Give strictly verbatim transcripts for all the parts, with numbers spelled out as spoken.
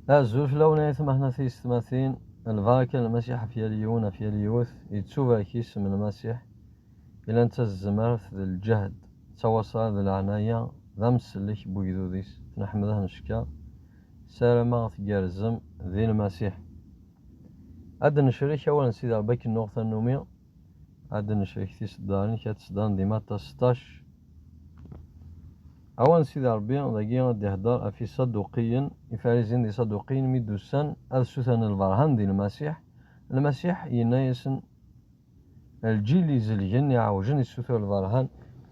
Azul fell-awen ay atmaten, tiyessetmatin. Lbaraka n Lmasiḥ ɣef yal yiwen, ɣef yal yiwet. Yettubarek yisem n Lmasiḥ. Ilan d tazemert d lǧehd, d tawaṣa d leɛnaya, d amsellek n wegdud-is. Neḥmed-it, necka. Ssarameɣ tgerrzem di Lmasiḥ. Ad d-necrek awal n Sidi Ṛebbi akken nuɣ tannumi. Ad d-necrek tiseddarin, kra tiseddarin di Matta seṭṭac. Awal n Sidi Ṛebbi dagi ad d-ihedder ɣef Isaduqiyen, Ifarizin d Isaduqiyen mi d-usan ad ssutren lberhan di Lmasiḥ. Lmasiḥ yenna-yasen, lǧil izelgen iɛewjen issutur lberhan,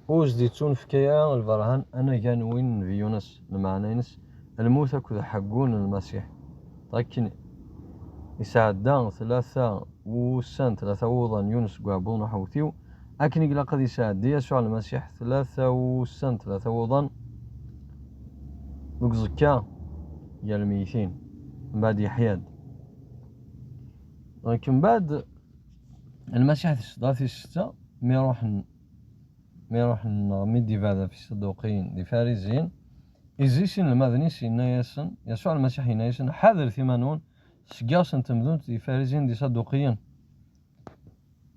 ur s-d-ittunefk ara lberhan anagar n win n Nnbi Yunes, lmeɛna-ines lmut akked ḥeggu n Lmasiḥ. Akken isɛedda tlata wussan, tlata wuḍan Yunes deg uɛebbuḍ n uḥewtiw, akken i ilaq ad isɛeddi Yasuɛ Lmasiḥ tlata wussan, tlata wuḍan deg uẓekka gar lmeytin, mbeɛd yeḥya-d. Donc, mbeɛd Lmasiḥ di ṣṣeḍa tis setta, mi ruḥen, mi ruḥen neɣ mi d-ibɛed ɣef Isaduqiyen d Ifariziyen, izzi s inelmaden-is, yenna-yasen, Yasuɛ Lmasiḥ yenna-yasen, ḥadret iman-nwen seg yiɣes n temdunt d Ifariziyen d Isaduqiyen.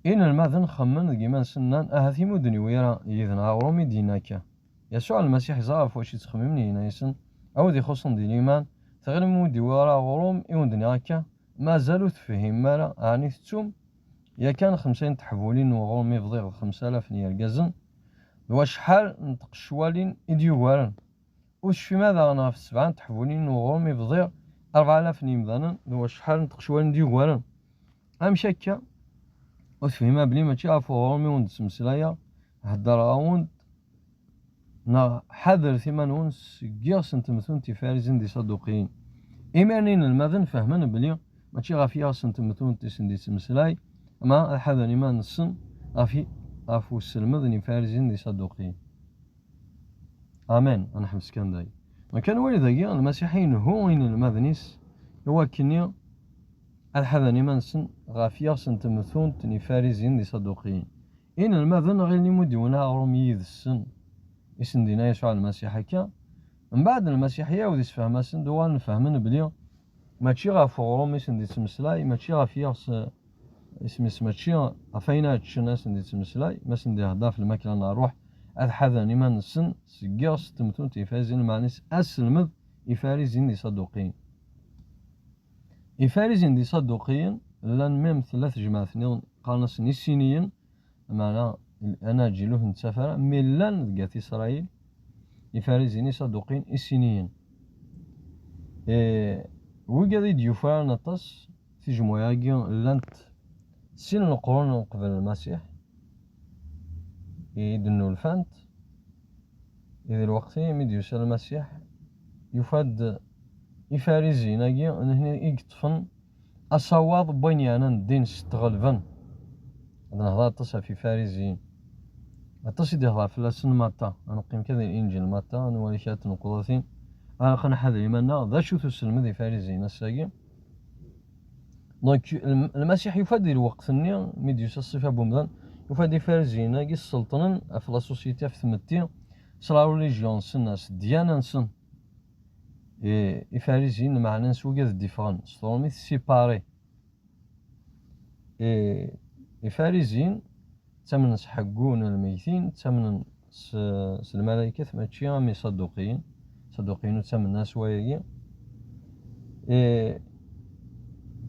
Inelmaden xemmen deg yiman-nsen, nnan, ahat imi ur d-niwi ara yid-neɣ aɣrum i d-yenna akka. Yasuɛ Lmasiḥ iẓra ɣef wacu i ttxemmimen, yenna-yasen, a wid ixuṣṣen di liman, tɣilem ur d-iwi ara aɣrum i wen-d-nniɣ akka? Mazal ur tefhimem ara, ɛni tettum? Yakan xemsa n teḥbulin n uɣrum i bḍiɣ d xemsa alaf n yergazen, d wacḥal n tqecwalin i d-yugaren? Ur tecfim ara daɣen ɣef sebɛa n teḥbulin n uɣrum i bḍiɣ rebɛa alaf n yimdanen, d wacḥal n tqecwalin d-yugaren? Amek akka? Ur tefhim ara belli mačči ɣef uɣrum i wen-d-ttmeslayeɣ, heddreɣ-awen-d, neɣ ḥadret iman-nwen seg yiɣes n temtunt Ifarizin d Isaduqiyen. Imiren inelmaden fehmen belli mačči ɣef yiɣes n temtunt i sen-d-yettmeslay, ma ad ḥadren iman-nsen ɣef i-, ɣef uselmed n Ifarizin d Isaduqiyen. Amen. Ad nḥebs kan dagi. Ma kan wali dagi, Lmasiḥ inehhu inelmaden-is i wakken ad ḥadren iman-nsen ɣef yiɣes n temtunt n Ifarizin d Isaduqiyen. Inelmaden ɣilen imi ur d-iwin aɣrum yid-sen, i sen-d-yenna Yasuɛ Lmasiḥ akka. Mbeɛd Lmasiḥ iɛawed isefhem-asen-d, uɣalen fehmen belli mačči ɣef uɣrum i sen-d-yettmeslay, mačči ɣef yiɣes, isem-is mačči ɣef ayen ara ččen a sen-d-yettmeslay, ma sen-d-ihedder ɣef lmakla n ṛṛuḥ, ad ḥadren iman-nsen seg yiɣes n temtunt Ifarizin, lmeɛna-s aselmed Ifarizin d Isaduqiyen. Ifarizin d Isaduqiyen llan même tella tejmaɛt nniḍen qqaren-asen Isiniyen, meɛna anaǧil ur ten-nettaf ara, mi llan deg At Isṛayil, Ifarizin, Isaduqiyen, Isiniyen. E, wigad i d-yufraren aṭas, tijemwa-agi llant sin n leqrun uqbel Lmasiḥ i d-nnulfant, i d lweqt-i mi d-yusa Lmasiḥ, yufa-d Ifariziyen-agi, nehni i yeṭṭfen asawaḍ n wayen yeɛnan ddin s tɣelben. Ad nehḍer aṭas ɣef Ifariziyen. Aṭas i d-ihḍer fell-asen Matta. Ad neqqim kan di Linǧil n Matta, ad nwali kra n tneqqudatin. Ad nḥader iman-nneɣ d acu-t uselmed Ifariziyen ass-agi. Donc, Lm-, Lmasiḥ yufa-d di lweqt-nni, mi d-yusa ṣṣifa n wemdan, yufa-d Ifariziyen-agi sselṭnen ɣef la société, ɣef tmetti, s la religion-nsen, s ddyana-nsen. I, Ifariziyen, lmeɛna-nsen wigad d-iffɣen, s tṛumit séparés. I, Ifariziyen ttamnen s ḥeggu n lmeytin, ttamnen s, s lmalaykat, mačči am Isaduqiyen. Isaduqiyen ur ttamen ara s wayagi. I,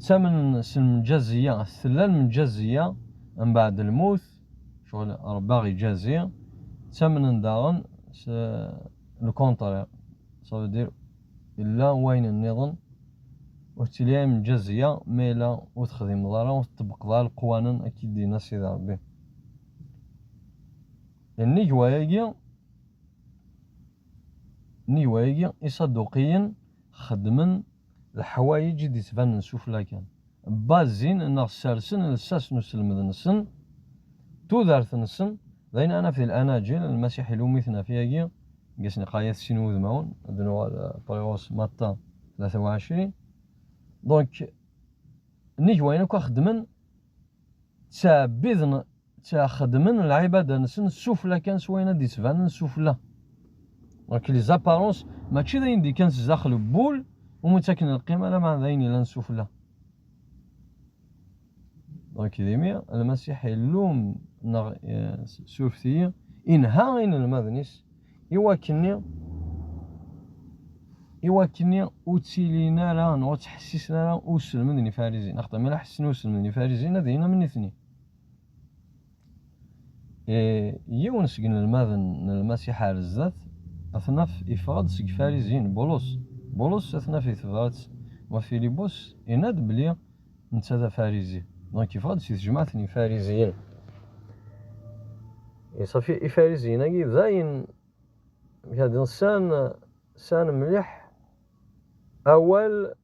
ttamnen s lmǧaziya, tella lmǧaziya mbeɛd lmut, ccɣel Ṛebbi aɣ-iǧazi. Ttamnen daɣen s le contraire, ça veut dire, illa wayen nniḍen, ur tettili ara mǧaziya ma yella ur texdimeḍ ara, ur tṭebbqeḍ ara leqwanen akka i d-yenna Sidi Ṛebbi. Nnig wayagi, nnig wayagi, Isaduqiyen xeddmen leḥwayeǧ i d-yettbanen sufella kan. Bbazin neɣ ssersen lsas n uselmed-nsen, tudert-nsen, d ayen ara naf di Lanaǧil, Lmasiḥ ilum-iten ɣef yagi, deg asen iqayat sin wudmawen, ad nuɣal, euh, après ɣur-s Matta tlata u ɛecrin. Donc, nnig wayen akk xeddmen, ttɛebbiden, ttxeddmen lɛibada-nsen sufella kan s wayen ad d-yettbanen sufella. Donc, les apparences, mačči d ayen d-ikkan s daxel n wul, umi ttaken lqima, lameɛna d ayen yellan sufella. Donc, d imi Lmasiḥ illum neɣ, eh, surfet-iyi, inha inelmaden-is i wakken-nni, i wakken-nni ur ttilin ara neɣ ur ttḥessisen ara i uselmed n Ifariziyen. Axaṭer mi la ḥessen i uselmed n Ifariziyen, ad inin am nitni. Eh, yiwen seg inelmaden n Lmasiḥ ar zdat, ad t-naf yeffeɣ-d seg Ifariziyen, Bulus. Bulus ad t-naf di tebrat ɣef Filibus, yenna-d belli netta d Afarizi. Donc, yeffeɣ-d si tejmaɛt n Ifariziyen. Et safi, Ifariziyen-agi d ayen, amek ad d-nsan, sɛan mliḥ awal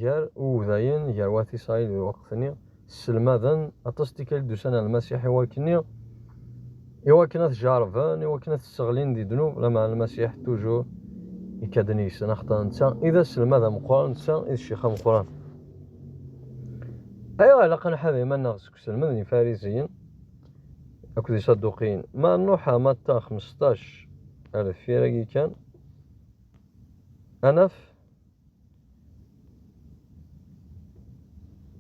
gar udayen, gar wat Isṛayil di lweqt-nni, sselmaden aṭas n tikkal i d-usan ar Lmasiḥ i wakken-nni, i wakken ad t-jerrben, i wakken ad t-sseɣlin di ddnub, lameɛna Lmasiḥ toujours ikka-d deg-sen, axaṭer netta i d aselmad ameqqran, netta i d ccix ameqqran. Ayɣer ilaq ad nḥader iman-nneɣ seg uselmed n Ifariziyen akked Isaduqiyen? Ma nruḥ ar Matta xmesṭac ar deffir-agi kan, ad naf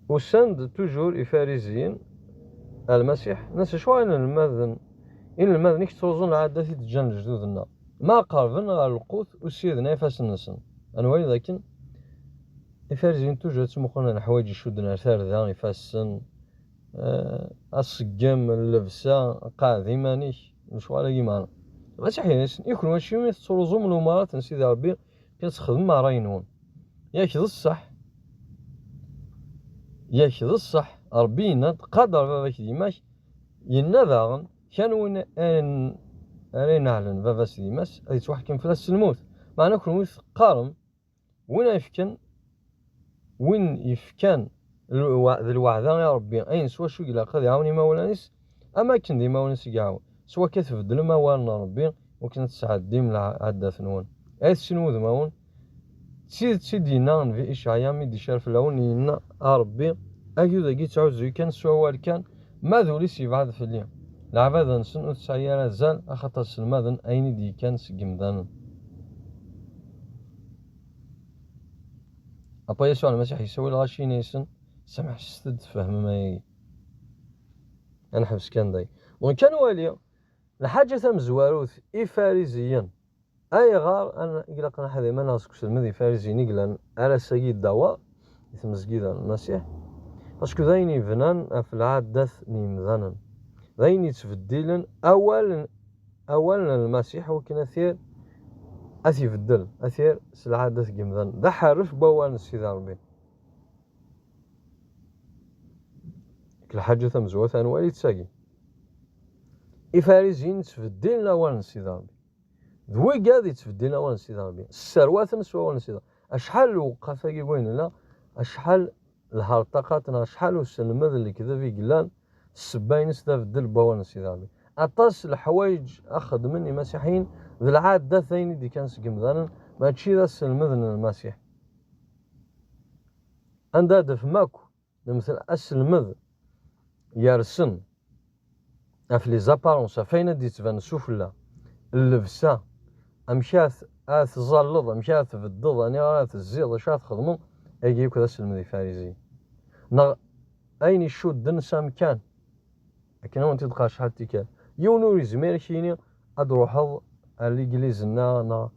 usan-d toujours Ifariziyen ar Lmasiḥ, nnan-as: "Acuɣer inelmaden, inelmaden-ik ttruẓun lɛadat i d-ǧǧan lejdud-nneɣ? Ma qerben ɣer lqut ur ssiriden ara ifassen-nsen." Ad nwali dakken Ifariziyen toujours ttmuqulen ɣer leḥwayeǧ icudden ar tarda, ifassen, eh, aṣeggem, llebsa, qɛed iman-ik, lecɣal-agi meṛṛa. Lmasiḥ yenna-asen: "I kenwi, acimi tettruẓum lumuṛat n Sidi Ṛebbi, kan txedmem ṛṛay-nwen?" Yak d ṣṣeḥ, yak d ṣṣeḥ, Ṛebbi yenna-d: "Qader baba-k d yemma-k." Yenna daɣen: "Kan win ara, ara ineɛlen baba-s d yemma-s, ad yettwaḥkem fell-as s lmut." Meɛna kenwi teqqarem: "Win yefkan, win yefkan lwa-, d lweɛda i Ṛebbi, ayen s wacu i ilaq ad iɛawen imawlan-is, am akken d imawlan-is i iɛawen." S wakka tbeddlem awal n Ṛebbi, wakken ad tesɛeddim lɛaddat-nwen. Ay sin wudmawen, d tidet i d-yenna Nnbi Icɛaya mi d-icar fell-awen, yenna: "A Ṛebbi, agdud-agi ttɛuzzu-yi kan s wawal kan, ma d ul-is yebɛed fell-i. Leɛbada-nsen ur tesɛi ara azal, axaṭer sselmaden ayen i d-yekkan seg yemdanen." Apa Yasuɛ Lmasiḥ yessawal ɣaci, yenna-yasen: "Samḥet-d, tfehmem ayagi." Ad neḥbes kan day. Donc, ad nwali lḥaǧa tamezwarut, Ifariziyen. Ayɣer ad n-, i ilaq ad nḥader iman-nneɣ seg uselmed n Ifariziyen i yellan ar ass-agi ddawa di tmezgida n Lmasiḥ? Parce que d ayen yebnan ɣef lɛadat n yemdanen. D ayen yettbeddilen awal n, awal n Lmasiḥ, wakken ad t-, ad t-ibeddel, ad t-yerr s lɛadat n yemdanen. D aḥerref n wawal n Sidi Ṛebbi. Deg lḥaǧa tamezwarut ad nwali d tagi. Ifariziyen ttbeddilen awal n Sidi Ṛebbi. D wigad yettbeddilen awal n Sidi Ṛebbi. Sserwaten s wawal n Sidi Ṛebbi. Acḥal lewqat-agi deg wayen nella, acḥal lherṭaqat neɣ acḥal uselmed n lekdeb i yellan, ssebba-ines d abeddel n wawal n Sidi Ṛebbi. Aṭas n leḥwayeǧ a xedmen imasiḥiyen d lɛadat, ayen i d-ikkan seg yemdanen, mačči d aselmed n Lmasiḥ. Anda ad d-tafem akk, lemtel, aselmed yersen ɣef les apparences, ɣef wayen ad d-yettban sufella, llebsa, amek ara t-, ara tẓalleḍ, amek ara tbeddeḍ, aniɣer ara tezziḍ, acu ara txedmeḍ, agi akk d aselmed ifariziyen. Neɣ ayen icudden s amkan, akken ad wen-t-id-qqar acḥal n tikkal. Yiwen ur yezmir ad k-yini ad d-truḥeḍ ar l'église-nneɣ, neɣ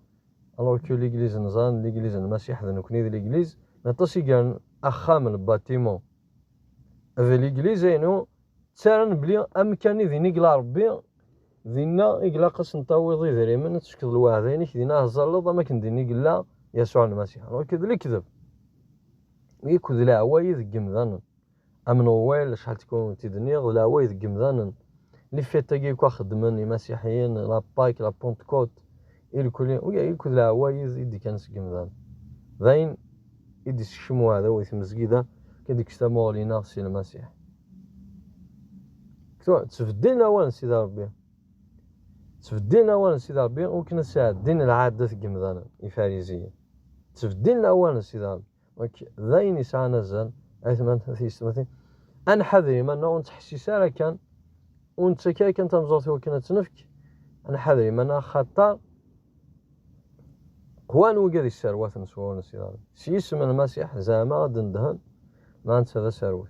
alors que l'église n ẓan, l'église n Lmasiḥ, d nekkni d l'église, aṭas i gren axxam, le bâtiment. D l'église aynu, ttarran belli amkan i din i yella Ṛebbi, dinna i ilaq ad sen-tawiḍ idrimen, ad tefkeḍ lweɛda-inek, dinna ad tzalleḍ am akken din i yella Yasuɛ Lmasiḥ. Alors que d lekdeb. Yakk d leɛwayed deg yemdanen. Am Noël, acḥal tikwal i d-nniɣ, d leɛwayed deg yemdanen. Les fêtes-agi akk a xeddmen imasiḥiyen, la Pâque, la Pentecôte, irkelli, wi-, yakk d leɛwayed i d-ikkan seg yemdanen. D ayen i d-isekcem uɛdaw i tmezgida, i d-ikkes tamuɣli-nneɣ si Lmasiḥ. Tura, ttbeddilen awal n Sidi Ṛebbi. Ttbeddilen awal n Sidi Ṛebbi, wakken ad sɛeddin lɛadat n yemdanen, ifariziyen. Ttbeddilen awal n Sidi Ṛebbi. Donc, d ayen yesɛan azal, ay tman-, tiyessetmatin. Ad nḥader iman-nneɣ, ur nettḥessis ara kan, ur nettak ara kan tameẓẓuɣt i wakken ad tt-nefk. Ad nḥader iman-nneɣ, axaṭer Qwan wigad yesserwaten s wawal n Sidi Ṛebbi. S yisem n Lmasiḥ, zeɛma ad d-nedhen, ma netta d aserwet.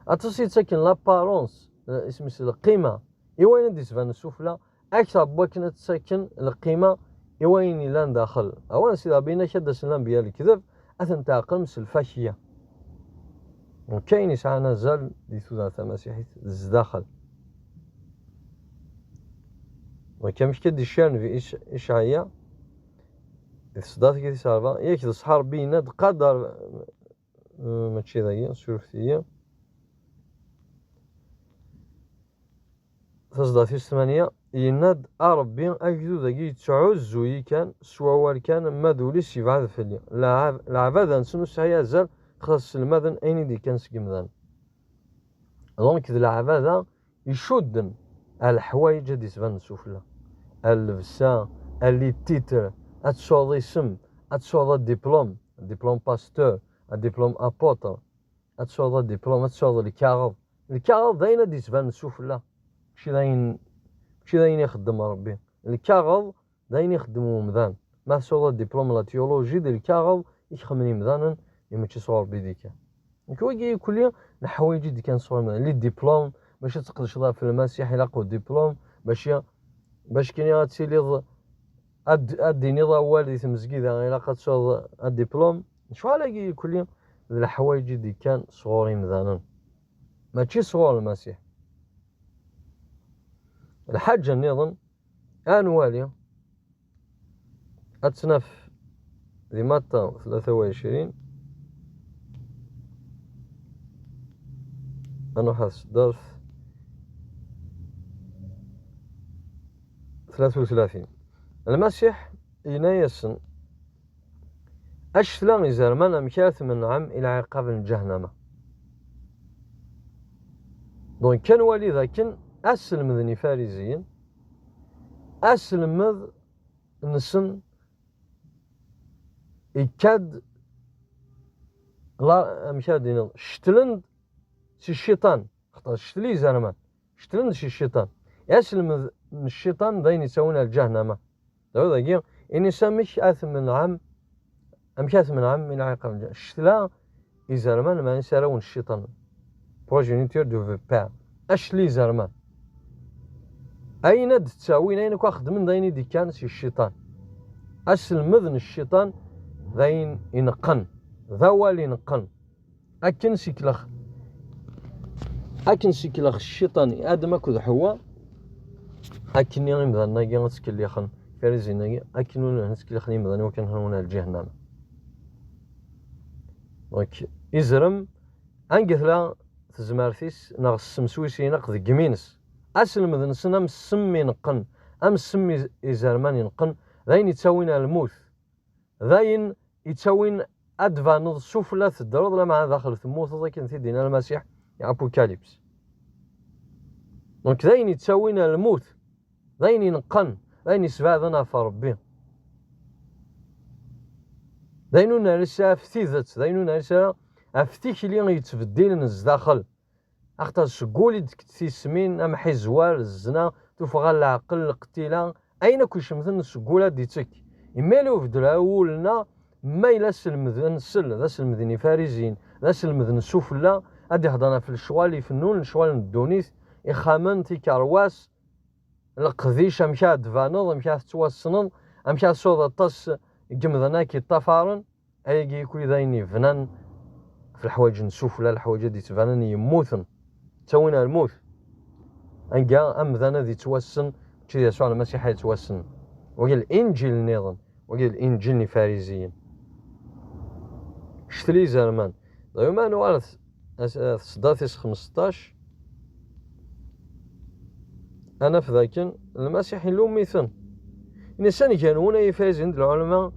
Aṭas i yettaken l'apparence, eh, isem-is lqima, i wayen i d-yettbanen sufella, akteṛ n wakken ad ttaken lqima i wayen yellan daxel. Awal n Sidi Ṛebbi yenna-k ad d-asen lanbeyya n lekdeb, ad ten-tɛeqlem s lfakya. Donc ayen yesɛan azal di tudert tamasiḥit d zdaxel. Donc amek i d-iccaren di Ic-, Icɛaya, di tseddart-agi tis ṛebɛa, yak d ṣṣeḥ Ṛebbi yenna-d, qader, eh, mačči dagi, surfet-iyi. Taseddart tis tmanya, yenna-d, a Ṛebbi, agdud-agi yettɛuzzu-yi kan, s wawal kan, ma d ul-is yebɛed fell-i. Leɛab-, leɛbada-nsen ur tesɛi azal, xas sselmaden ayen i d-ikkan seg yimdanen. Donc, d leɛbada icudden ar leḥwayeǧ ad d-isbanen sufella. Ar llebsa, ar les titres, ad tesɛuḍ isem, ad tesɛuḍ adiplum, diplôme pasteur, adiplôme apôtre, ad tesɛuḍ adiplum, ad tesɛuḍ lkaɣeḍ. Lkaɣeḍ d ayen ad d-isbanen sufella. Mačči d ayen, mačči d ayen ixeddem Ṛebbi. Lkaɣeḍ d ayen ixeddem umdan. Ma tesɛuḍ adiplum la théologie, d lkaɣeḍ i ixemmen imdanen, i mačči sɣur Ṛebbi i d-ikkan. Nekk wagi ikuli leḥwayeǧ i d-ikkan sɣur imdanen. Les diplômes, bac ad tqedceḍ ɣef Lmasiḥ ilaq udiplum, bac, bac kini ad tiliḍ, ad, ad d-tiniḍ awal di tmezgida ilaq ad tesɛuḍ adiplum. Lecɣal-agi ikuli d leḥwayeǧ i d-ikkan sɣur imdanen, mačči sɣur Lmasiḥ. Lḥaǧa nniḍen, ad nwali, ad tt-naf di Matta tlata u ɛecrin, ad nruḥ ar tseddart tlata u tlatin. Lmasiḥ yenna-yasen, Acetla izerman, amek ara tmenɛem i lɛiqab n lǧahnama? Donc, kan wali dakken aselmed n Ifariziyen, aselmed-nsen ikka-d la, amek ara d-iniḍ, cetlen-d si cciṭan, xaṭer cetli izerman. Cetlen-d si cciṭan. Aselmed n cciṭan d ayen yettawin ar lǧahnama. Dawid-agi, ini-s amek ad tmenɛem, amek ad tmenɛem mi lɛiqab n lǧahnama? Ccetla izerman, meɛna s arraw n cciṭan. Progéniture de vipère. Acetli izerman. Ayen ad d-ttawin, ayen akk ad xedmen d ayen i d-ikkan si cciṭan. Aselmed n cciṭan d ayen ineqqen. D awal ineqqen. Akken siklex, akken siklex cciṭan i Adem akked Ḥewwa, akken i imdanen-agi ad ttkellixen, Ifariziyen-agi, akken ur ad ttkellixen imdanen i wakken ad ḥewwen ar lǧahnama. Donc, izrem, anga tella tezmert-is neɣ ssems wis i ilaq deg yimi-ines. Aselmed-nsen am ssem ineqqen, am ssem iz-, izerman ineqqen, d ayen yettawin ar lmut. D ayen yettawin ad d-tbaneḍ sufella teddreḍ, lameɛna daxel temmuteḍ, akken t-id-yenna Lmasiḥ i Apocalypse. Donc, d ayen yettawin ar lmut, d ayen ineqqen, d ayen yesbeɛden ɣef Ṛebbi. D ayen ur nerri ara ɣef tidet, d ayen ur nerri ara ɣef tikli yettbeddilen zdaxel. Axaṭer seg wul i d-kkent tismin, amḥizwer, zzna, tuffɣa n leɛqel, lqetila, ayen akk icemten seg wul ad d-ittekk. Imi ur ibeddel ara wul-nneɣ, ma yella aselmed n nsel, d aselmed n Ifariziyen, d aselmed n sufella, ad d-ihder ɣef lecɣal ifennun, lecɣal n ddunit, ixxamen, tikerwas, leqdic, amek ara d-tbaneḍ, amek ara tettwassneḍ, amek ara tesɛuḍ aṭas n yimdanen ad k-iṭṭafaren. Ayagi akk d ayen yebnan ɣef leḥwayeǧ n sufella, leḥwayeǧ ad d-yettbanen yemmuten, ttawin ar lmut. Anga amdan ad yettwassen, mačči d Yasuɛ Lmasiḥ ad yettwassen. Wagi d Linǧil nniḍen, wagi d Linǧil n Ifariziyen. Cetli izerman. Dɣa ma nuɣal at-, at-, at tseddart tis xmesṭac, ad naf dakken Lmasiḥ ilum-iten. Ini-asen, "Anwa-ten ay Ifariziyen d lɛulama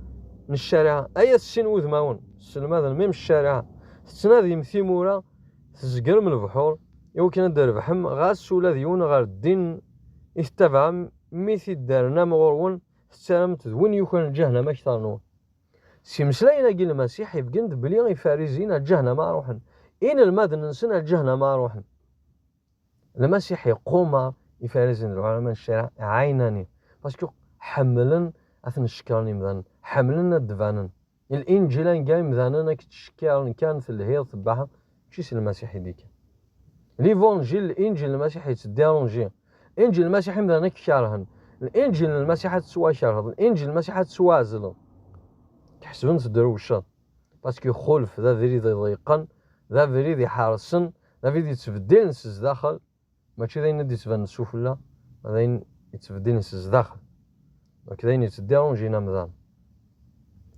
n ccariɛa, ay at sin wudmawen, sselmaden mim ccariɛa, tettnadim timura, tzeggrem lebḥur, i wakken ad d-trebḥem, ɣas ula d yiwen ɣer ddin i tettabaɛem, mi t-id-ternam ɣur-wen, tettarram-t d win yukren lǧahnama akteṛ-nwen." S imeslayen-agi Lmasiḥ ibeggen-d belli Ifariziyen ar lǧahnama ara ruḥen. Inelmaden-nsen ar lǧahnama ara ruḥen. Lmasiḥ iqumar Ifariziyen d lɛulama n ccariɛa ɛinani, parce que ḥemmlen Ad ten-cekkren imdanen. Ḥemmlen ad d-banen. Linǧil anga imdanen ad k-ttcekkaren kan, telhiḍ, tebbaḥeḍ, mačči s Lmasiḥ i d-ikkan. L'évangile, Linǧil n Lmasiḥ yettdiṛunji. Linǧil n Lmasiḥ imdanen ad k-kerhen. Linǧil n Lmasiḥ ad tettwakerheḍ. Linǧil n Lmasiḥ ad tettwaɛezleḍ. Tḥesben tedrewceḍ. Parce que ixulef, d abrid iḍeyqen, d abrid iḥersen, d abrid yettbeddilen s zdaxel. Mačči d ayen i d-yettbanen sufella, d ayen yettbeddilen s zdaxel. Donc d ayen yettdiṛunjin amdan.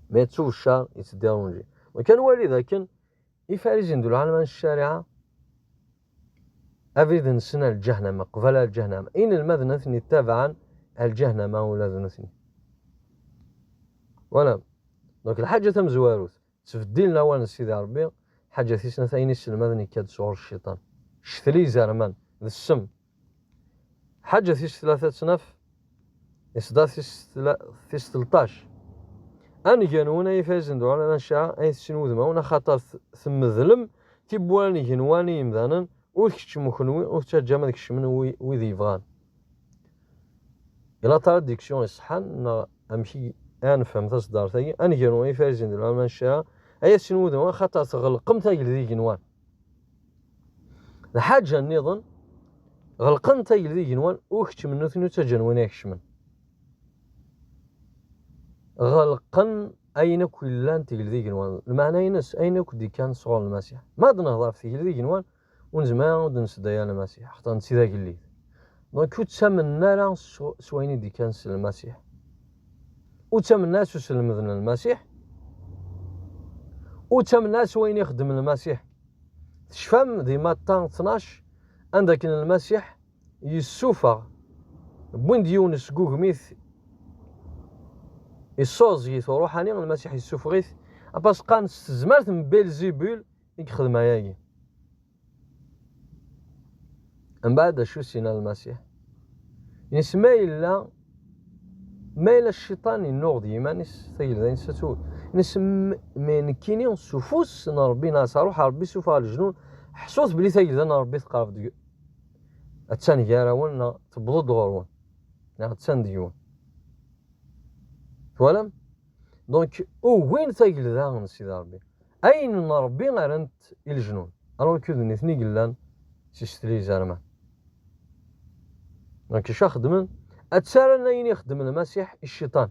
Ma yettubeccer, yettdiṛunji. Donc ad nwali dakken Ifarizin d ulɛelma n ccariɛa, abrid-nsen ar lǧahnama, qbala ar lǧahnama. Inelmaden ad ten-ittabaɛen ar lǧahnama ula d nutni. Voilà. Donc lḥaǧa tamezwarut, ttbeddilen awal n Sidi Ṛebbi. Ḥaǧa tis snat, ayen iselmaden ikka-d sɣur cciṭan. Ccetla izerman, d ssem. Ḥaǧa tis tlata ad tt-naf, iṣda tis tla-, tis tleṭṭac. Angen-nwen ay ifazen d uɛlama n cca, ay tessin wudmawen, axaṭer t-, tmedlem tiwwura n igenwan i yimdanen, ur tkeččem kenwi, ur tettaǧǧam ad kecmen wi-, wid yebɣan. Ila traduction iṣeḥḥan, neɣ amek i ara nefhem taṣeddart-agi? Angen-nwen ay ifazen d uɛlama n cca, ay tessin wudmawen, axaṭer tɣelqem tagelda igenwan. Lḥaǧa nniḍen, ɣelqen tagelda igenwan, ur keččmen nutni, ur ttaǧǧan win ad kecmen. Ɣelqen ayen akk yellan tagelda igenwan. Lmeɛna-ines, ayen akk d-ikkan sɣur Lmasiḥ. Ma d-nehḍer ɣef tagelda igenwan, ur nezmir ara ur d-nessedday ara Lmasiḥ, axaṭer netta d agellid. Donc ur ttamnen ara s, s wayen i d-ikkan s Lmasiḥ. Ur ttamnen ara s uselmed n Lmasiḥ. Ur ttamnen ara s wayen ixeddem Lmasiḥ. Tecfam di Matta tnac, anda akken Lmasiḥ yessufeɣ, wwin-d yiwen seg ugmit, issuɛẓeg-it uṛuḥani, Lmasiḥ yessufeɣ-it, apasqan s tezmert n Belzibul i yexdem ayagi. Mbeɛd acu s-yenna Lmasiḥ? Ines ma yella, ma yella cciṭan yennuɣ-d yiman-is, tagelda-ines ad tewwet. Ines m-, mi nekkini s ufus n Ṛebbi neɣ s ṛuḥ n Ṛebbi sufeɣ leǧnun, ḥṣut belli tagelda n Ṛebbi teqreb deg-, attan gar-awen neɣ tewweḍ-d ɣur-wen, neɣ attan deg-wen. Twalam? Donc, ugin tagelda n Sidi Ṛebbi. Ayen n Ṛebbi rran-t i leǧnun. Alors que d nitni i yellan s ccetla izerman. Donc, acu xedmen? Ad ttarran ayen ixeddem Lmasiḥ i cciṭan.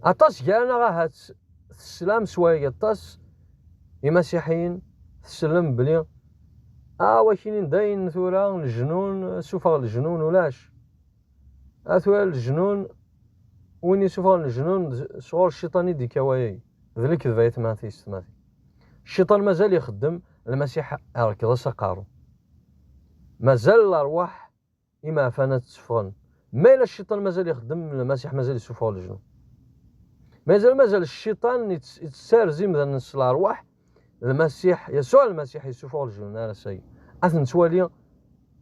Aṭas gar-aneɣ ahat teslam s wayagi aṭas imasiḥiyen, tsellem belli, ah, wakinin dayen tura leǧnun, sufeɣ leǧnun, ulac. A tura leǧnun, win yessufɣen leǧnun d, sɣur cciṭan i d-ikka wayagi. D lekdeb ay atmaten yessetmatin. Cciṭan mazal ixeddem, Lmasiḥ irekkeḍ-as aqerru. Mazal lerwaḥ imeɛfan ad tteffɣen. Ma yella cciṭan mazal ixeddem, Lmasiḥ mazal yessufeɣ leǧnun. Mazal, mazal cciṭan yetts-, yettsarez imdanen s lerwaḥ, Lmasiḥ, Yasuɛ Lmasiḥ yessufeɣ leǧnun ar ass-agi. Ad t-nettwali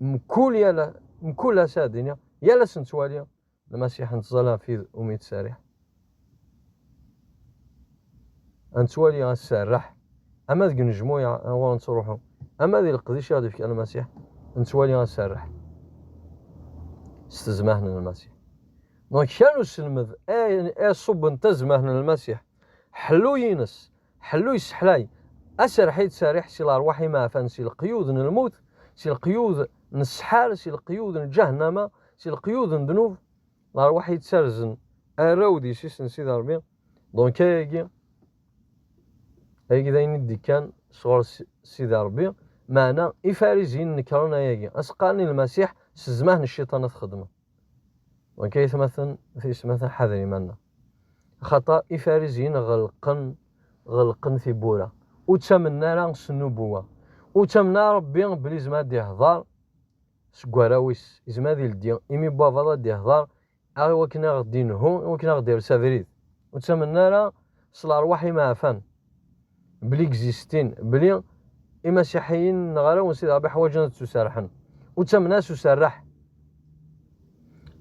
mkul yal a-, mkul ass ad d-iniɣ, yal ass nettwali Lmasiḥ nettẓalla ɣef wid umi yettserriḥ. Ad nettwali aserreḥ, ama deg unejmuɛ ɣur nettruḥu, ama di leqdic i ɣ-d-ifka Lmasiḥ, ad nettwali aserreḥ s tezmert n Lmasiḥ. Donc, kra n uselmed ay, ay ṣubben tazmert n Lmasiḥ, ḥellu-ines, ḥellu yesseḥlay, aserreḥ i yettserriḥ si lerwaḥ imeɛfan, si leqyud n lmut, si leqyud n ssḥar, si leqyud n ǧahennama, si leqyud n ddnub, lerwaḥ yettarzen arraw d yessi-s n Sidi Ṛebbi. Donc ayagi, ayagi d ayen i d-ikkan sɣur S-, Sidi Ṛebbi, meɛna Ifariziyen nekren ayagi. As-qqaren i Lmasiḥ, s zzman n cciṭan ad txedmeḍ. Donc ay atmaten, tiyessetmatin, ḥader iman-nneɣ. Axaṭer Ifariziyen ɣelqen, ɣelqen tiwwura. Ur ttamnen ara s nnubuwa. Ur ttamnen ara Ṛebbi belli yezmer ad d-ihḍer seg warraw-is, yezmer ad ildi imi n wabaḍ ad d-ihḍer, i wakken ad ɣ-d-inhu, i wakken ad ɣ-d-ires abrid. Ur ttamnen ara s lerwaḥ imeɛfan, bli existin, bli imasiḥiyen neɣ arraw n Sidi Ṛebbi ḥwaǧen ad ttuserrḥen. Ur ttamnen ara s userreḥ.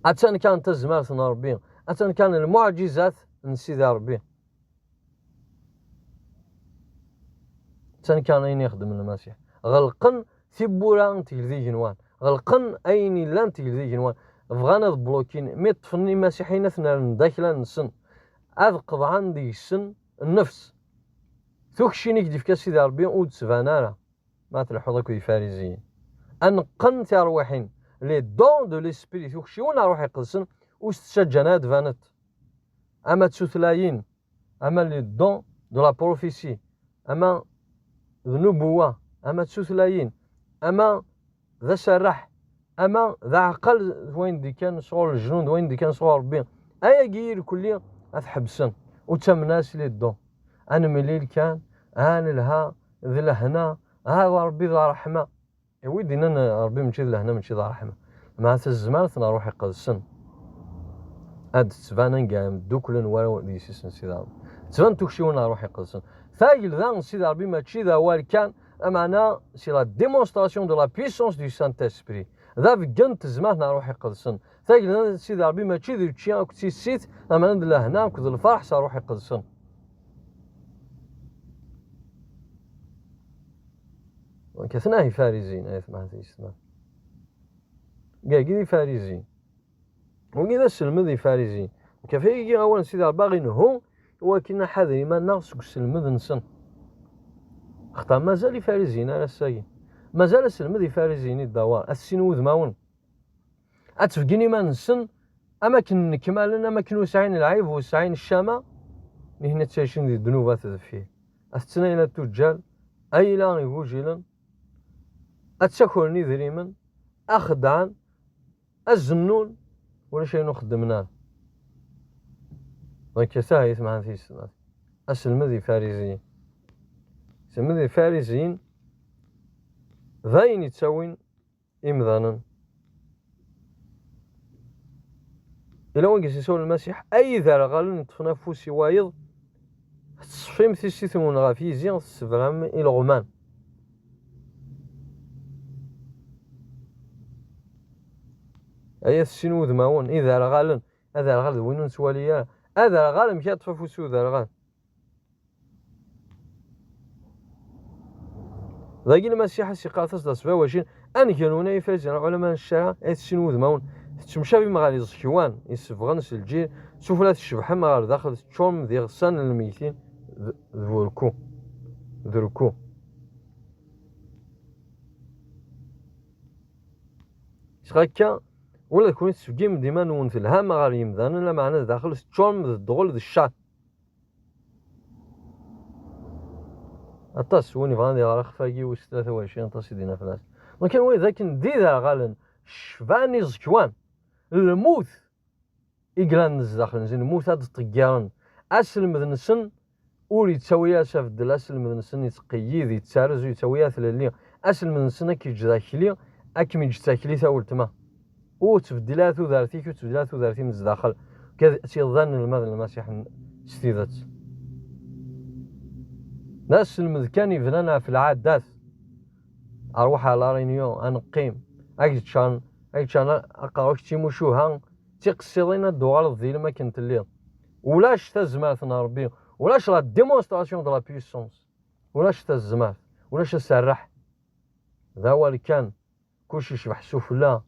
Attan kan tazmert n Ṛebbi, attan kan lmuɛǧizat n Sidi Ṛebbi. Attan kan ayen ixeddem Lmasiḥ. Ɣelqen tiwwura n tgelda igenwan. Ɣelqen ayen yellan n tgelda igenwan. Bɣan ad blokin, mi ṭṭfen imasiḥiyen ad ten-rren d aklan-nsen, ad qeḍɛen deg-sen nnefs. Tukcin i k-d-ifka Sidi Ṛebbi ur d-tban ara. Ma tleḥḥuḍ akked ifariziyen, ad neqqen tirwiḥin, les dons de l'esprit, tukciwin n Ṛṛuḥ Iqedsen, ur s-ttaǧǧan ad d-banent. Ama d tutlayin, ama les dons de la prophétie, ama d nubuwa, ama d tutlayin, ama d aserreḥ, ama d aɛqel d wayen d-ikkan sɣur leǧnun, d wayen d-ikkan sɣur Ṛebbi. Ayagi irkelli ad t-ḥebsen, ur ttamen ara s les dons. Ad nemlil kan, ad nelha, d lehna, ah, d Ṛebbi d ṛṛeḥma. I wi d-innan Ṛebbi mačči d lehna, mačči d ṛṛeḥma. Mɛa tazmert n Ṛṛuḥ Iqedsen ad d-tettban anga mduklen warraw d yessi-s n Sidi Ṛebbi. Tettban tukciwin n Ṛṛuḥ Iqedsen. Tagelda n Sidi Ṛebbi mačči d awal kan, lameɛna c'est la démonstration de la puissance du Saint-Esprit. D abeggen n tezmert n Ṛṛuḥ Iqedsen. Tagelda n Sidi Ṛebbi mačči d učči akked tissit, lameɛna d lehna akked lferḥ s Ṛṛuḥ Iqedsen. Nekk atnah ifariziyen, ay atmaten yessetma. Gagi d ifariziyen. Wagi d aselmed ifariziyen. Nekk ɣef ayagi awal n Sidi Ṛebbi ad ɣ-inhu i wakken ad nḥader iman-nneɣ seg uselmed-nsen. Axaṭer mazal ifariziyen ar ass-agi. Mazal aselmed ifariziyen i ddawar, ad tessin wudmawen. Ad ttbeggin iman-nsen am akken nnekmalen, am akken ur sɛin lɛib, ur sɛin ccama, nitni ttɛicin di ddnubat deffir. Ad tetten ayla n tuǧǧal, ayla igujilen, ad ttakren idrimen, ad xeddɛen, ad zennun, ulac ayen ur xeddmen ara. Donc, saha i temɛen tis snat. Aselmed ifariziyen. Aselmed ifariziyen d ayen yettawin imdanen. Ila wagi s isawel Lmasiḥ, ay iderɣalen yeṭṭfen afus i wayeḍ, tettṣeffim tissit-nwen ɣef yizi, tessebram ileɣman. Ay at sin wudmawen, iderɣalen, aderɣal d win ur nettwali ara. Aderɣal, amek ara yeṭṭef afus i uderɣal? Dagi Lmasiḥ a s-iqqar taseḍ asbawacin, anegnu-nni ifaz n lɛulama n ccariɛa, ay at sin wudmawen, tettemcabim ɣer iẓekwan isebɣen s lǧil, sufella tcebḥem, ɣer daxel teččurem d iɣsan n lmeytin d, d burku, d rku. Sɣakka, ula d kunwi tettbeggimem-d iman-nwen telham ɣer yemdanen, lameɛna d daxel teččurem d ddɣel d ccan. Aṭas win yebɣan ad iɣer axef-agi wis tlata u ɛecrin, aṭas i d-yenna fell-as. Donc, anwa d akken d iderɣalen, ccban iẓekwan, lmut i yellan zdaxel-nsen, lmut ad d-ṭeggiren. Aselmed-nsen ur yettawi ara s abeddel, aselmed-nsen yettqeyyid, yettarez, ur yettawi ara tlelli. Aselmed-nsen ad k-yeǧǧ d akli, ad kem-yeǧǧ d taklit a weltma. Ur ttbeddil ara tudert-ik, ur ttbeddil ara tudert-im zdaxel. Kad tiḍ d anelmad n Lmasiḥ n, s tidet. D aselmed kan yebnan ɣef lɛadat. Arwaḥ ar La Réunion, ad neqqim. Ad k-ččan, ad k-ččan aqerru-k d timucuha, d tiqessiḍin ad d-tuɣaleḍ d ilem akken telliḍ. Ulac tazmert n Ṛebbi, ulac la démonstration de la puissance. Ulac tazmert, ulac aserreḥ. D awal kan. Kullec yecbeḥ sufella,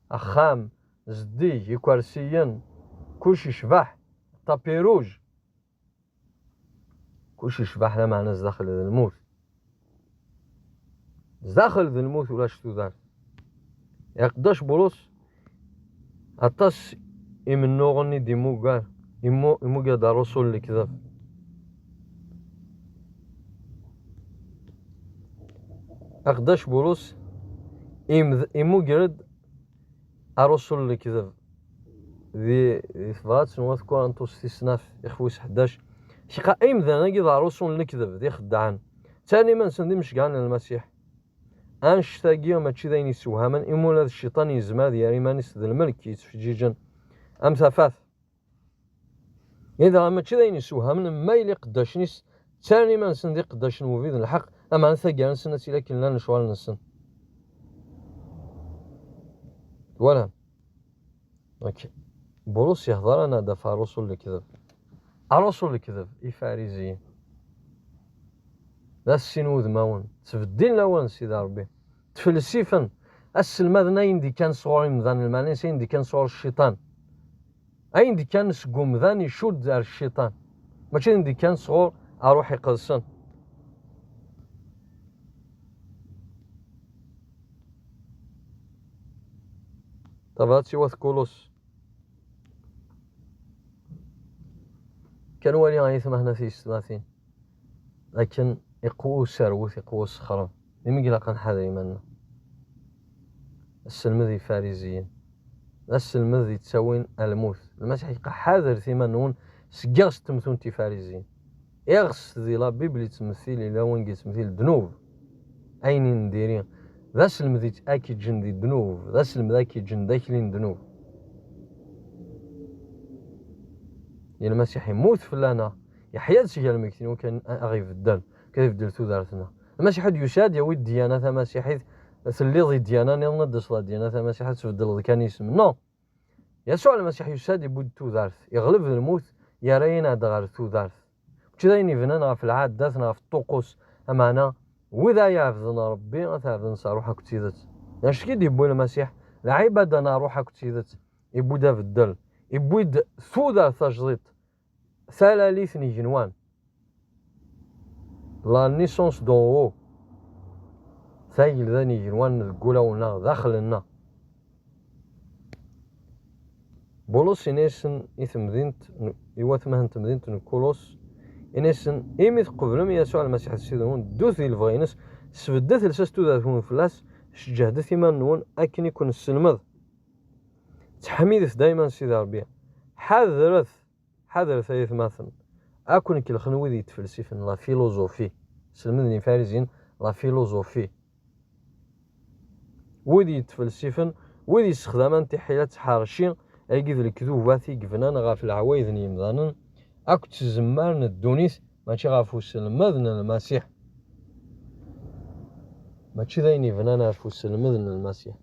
axxam, zeddig, ikersiyen, kullec yecbeḥ, tapis rouge. Kullec yecbeḥ, lameɛna zdaxel d lmut. Zdaxel d lmut ulac tudert. Iqeddac Bulus, aṭas imennuɣen i d-imugar, imu-, imugar-d ṛṛusul n lekdeb. Aqeddac Bulus imd-, imuger-d arusul n lekdeb. Di, di tebrat n wat Kurintus tis snat, ixef wis ḥdac. Ḥqiqa, imdanen-agi d arusul n lekdeb, d ixeddɛen. Ttarran iman-nsen d imceggɛen n Lmasiḥ. Annect-agi mačči d ayen yessewhamen, imi ula d cciṭan yezmer ad yerr iman-is d lmelk yettfeǧǧiǧen am tafat. Dɣa mačči d ayen yessewhamen, ma yella iqeddacen-is ttarran iman-nsen d iqeddacen n ubrid n lḥeqq, lameɛna taggara-nsen ad tili akken llan lecɣal-nsen. Twalam? Ok. Bulus yehḍer-aneɣ-d ɣef ṛṛusul n lekdeb. Ṛṛusul n lekdeb, ifariziyen. D at sin wudmawen, ttbeddilen awal n Sidi Ṛebbi. Ttfelsifen, Asselmad-nni ayen d-ikkan sɣur imdanen, lmeɛna-is ayen d-ikkan sɣur cciṭan. Ayen d-ikkan seg umdan icudd ar cciṭan. Mačči ayen d-ikkan sɣur Ṛṛuḥ Iqedsen. Tabrat i wat Kulus. Kan wali ay tmahna tiyessetmatin. Akken iqwa userwet, iqwa usexrem. Imi ilaq ad nḥader iman-nneɣ. Asselmed ifariziyen. D asselmed yettawin lmut. Lmasiḥ yeqqar ḥadret iman-nwen seg iɣes n temtunt ifariziyen. Iɣes di la Bible yettmettil ila wanga yettmettil ddnub. Ayen i n diri. D aselmed i k-iǧǧen di ddnub. D aselmed ad k-iǧǧen d akli n ddnub. Lmasiḥ immut fell-aneɣ. Yeḥya-d seg lmegtin, wakken a ɣ-ibeddel, wakken ad ibeddel tudert-nneɣ. Lmasiḥ ur d-yusi ad yawi ddiyana tamasiḥit, telliḍ di ddiyana niḍen, ad d-taseḍ ɣer ddiyana tamasiḥit, ad tbeddleḍ kan isem. Non. Yasuɛ Lmasiḥ yusa-d, yewwi-d tudert, iɣleb lmut, yerra-aneɣ-d ɣer tudert. Mačči d ayen ibnan ɣef lɛadat neɣ ɣef ṭṭuqqus, ameɛna wid ara iɛebden Ṛebbi, ad t-ɛebden s ṛṛuḥ akked tidet. D acu i d-yewwi Lmasiḥ? Lɛibada n ṛṛuḥ akked tidet. Yewwi-d abeddel, yewwi-d tudert tajdiṭ, talalit n yigenwan. La naissance d'en haut. Tagelda n yigenwan deg wulawen-nneɣ, daxel-nneɣ. Bulus ini-asen i temdint n, i watmaten n temdint n Kulus, ini-asen: "Imi tqeblem Yasuɛ Lmasiḥ d Ssid-nwen, ddut di lebɣi-ines, sbeddet lsas tudert-nwen fell-as, sǧehdet iman-nwen akken i ken-nesselmed. Ttḥemmidet dayman Sidi Ṛebbi. Ḥadret, ḥadret ay atmaten. Ad ken-kellxen wid yettfelsifen, la philosophie." Selmed n Ifarizyen, la philosophie. Wid yettfelsifen, wid yessexdamen tiḥila d tḥerci, agi d lekdubat i yebnan ɣef leɛwayed n yemdanen akked tzemmar n ddunit, mačči ɣef uselmed n Lmasiḥ. Mačči d ayen yebnan ɣef uselmed n Lmasiḥ.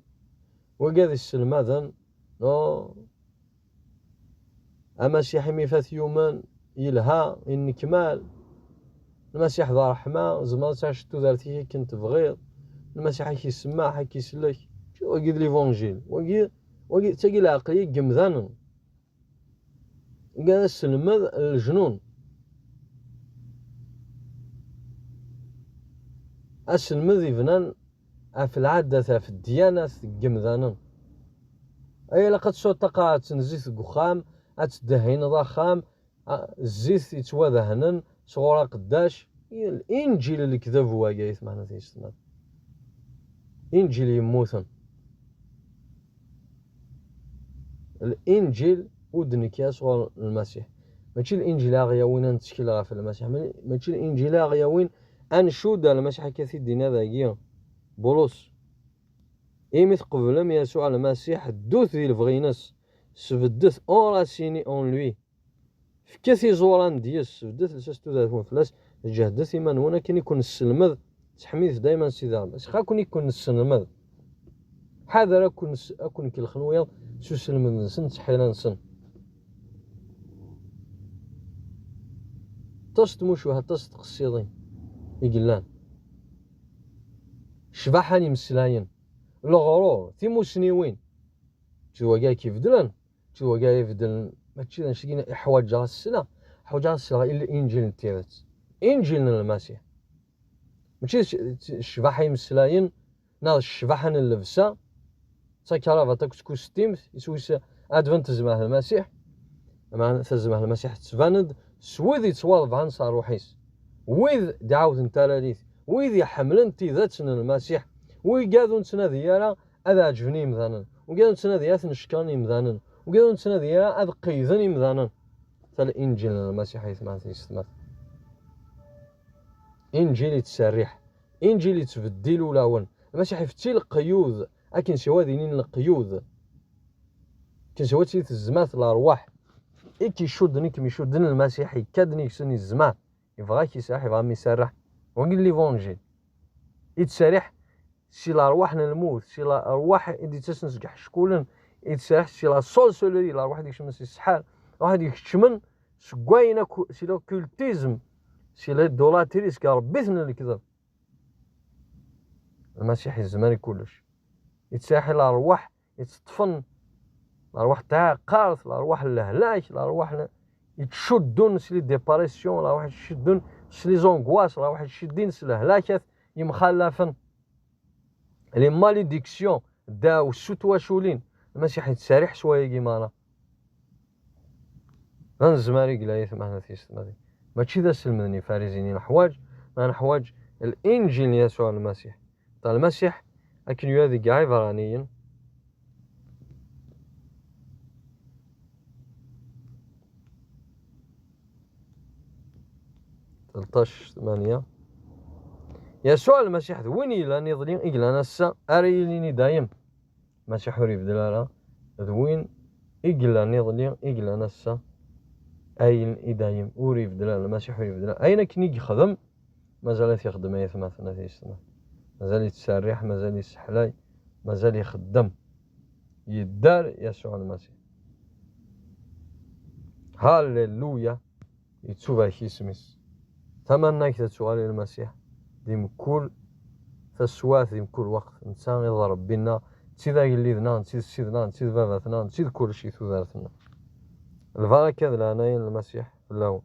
Wigad isselmaden, no, Amasiḥ imi fat yumen, yelha, yennekmal. Lmasiḥ d ṛṛeḥma, tzemreḍ ad tɛiceḍ tudert-ik akken tebɣiḍ. Lmasiḥ ad k-isemmeḥ, ad k-isellek. Wagi d l'évangile. Wagi, wagi d tagi lɛeqliya n yemdanen. Wagi d aselmed n lejnun. Aselmed ibnan ɣef lɛadat, ɣef ddyanat n yemdanen. Ay ilaq ad tesɛuḍ taqerɛet n zzit deg uxxam, ad teddehhineḍ axxam, a, zzit yettwadehnen sɣur aqeddac. Linǧil n lekdeb wagi, ay tmeɛna tiyessetmat. Inǧil yemmuten. Linǧil ur d-nekki sɣur Lmasiḥ. Mačči Linǧil a ɣ-yawin ad nettkel ɣef Lmasiḥ. Ma-, mačči Linǧil a ɣ-yawin ad ncudd ar Lmasiḥ, akka t-id-yenna dagi Bulus. Imi tqeblem Yasuɛ Lmasiḥ, ddut di lebɣi-ines. Sbeddet, enracinez en lui. Fket iẓuran deg-s, sbeddet lsas tudert-nwen fell-as, ǧehdet iman-nwen akken i ken-nesselmed, ttḥemmidet dayman Sidi Ṛebbi. Six akken i ken-nesselmed. Ḥader akken s-, akken kellxen wiyaḍ s uselmed-nsen, d tḥila-nsen. Aṭas n tmucuha, aṭas n tqessiḍin i yellan. Ccbaḥa n imeslayen, leɣrur, timusniwin. D wagi i k-ibeddlen. D wagi ara ibeddlen, mačči d anect-agi i ḥwaǧeɣ ad sleɣ. Ḥwaǧeɣ ad sleɣ i Linǧil n tidet. Inǧil n Lmasiḥ. Mačči d c-, d ccbaḥa imeslayen, neɣ d ccbaḥa n llebsa, d takaravat akked tkustimt, iswi-s ad tban tezmert n Lmasiḥ. Meɛna tezmert n Lmasiḥ tettban-d s wid yettwaḍebɛen s ṛṛuḥ-is. Wid d-ɛawden talalit, wid iḥemmlen tidet n Lmasiḥ, wigad ur nettnadi ara ad ɛeǧben i yimdanen, wigad ur nettnadi ara ad ten-cekkren yimdanen, wigad ur nettnadi ara ad qeyyden imdanen. Ta Linǧil n Lmasiḥ ay tmeɛna tiyessetmat. Inǧil yettserriḥ, Inǧil yettbeddil ulawen. Lmasiḥ ifetti leqyud, akken siwa ad inin leqyud. Akken siwa ad tili tezmert lerwaḥ. I k-icudden, i kem-icudden Lmasiḥ, ikka-d deg-sen izmer. Yebɣa ad k-iserreḥ, yebɣa ad m-iserreḥ. Wagi n l'évangile. Yettserriḥ si lerwaḥ n lmut, si lerwaḥ i d-yettasen seg iḥeckulen, yettserriḥ si la sorcellerie, lerwaḥ i d-ikecmen si ssḥer, lerwaḥ i d-ikecmen seg wayen akk, si l'occultisme, si l'idolâtrie, seg ṛebbiten n lekdeb. Lmasiḥ yezmer i kullec. yettsaḥi lerwaḥ, yetteṭṭfen lerwaḥ n tɛiqert, lerwaḥ n lehlak, lerwaḥ n, yettcuddun s les dépressions, lerwaḥ yettcuddun s les angoisses, lerwaḥ yettcuddun s lehlakat yemxalafen, les malédictions, ddaɛwessu n twaculin. Lmasiḥ yettserriḥ s wayagi merra. D anezmar i yella yetmahnat yessetmatin. Mačči d aselmed n Ifarizin i neḥwaǧ, ma neḥwaǧ Linǧil n Yasuɛ Lmasiḥ. Ta Lmasiḥ akken yura deg Iɛibraniyen tleṭṭac tmanya. Yasuɛ Lmasiḥ d win yellan iḍelli, i yellan ass-a, ara yilin i dayem. Lmasiḥ ur yebdel ara, d win i yellan iḍelli, i yellan ass-a, ayen i dayem, ur yebdel ara. Lmasiḥ ur yebdel ara. Ayen akken i yexdem, mazal ad t-ixdem ay atmaten, ay yessetma. Mazal yettserriḥ, mazal yesseḥlay, mazal ixeddem. Yedder Yasuɛ Lmasiḥ. Halleluya! Yettubarek yisem-is. Tamannagt ad tuɣal i Lmasiḥ di mkul taswiɛt, di mkul weqt. Netta i d Ṛebbi-nneɣ, netta i d agellid-nneɣ, netta i d Ssid-nneɣ, netta i d baba-tneɣ, netta i d kullec i tudert-nneɣ. Lbaraka d leɛnaya n Lmasiḥ fell-awen.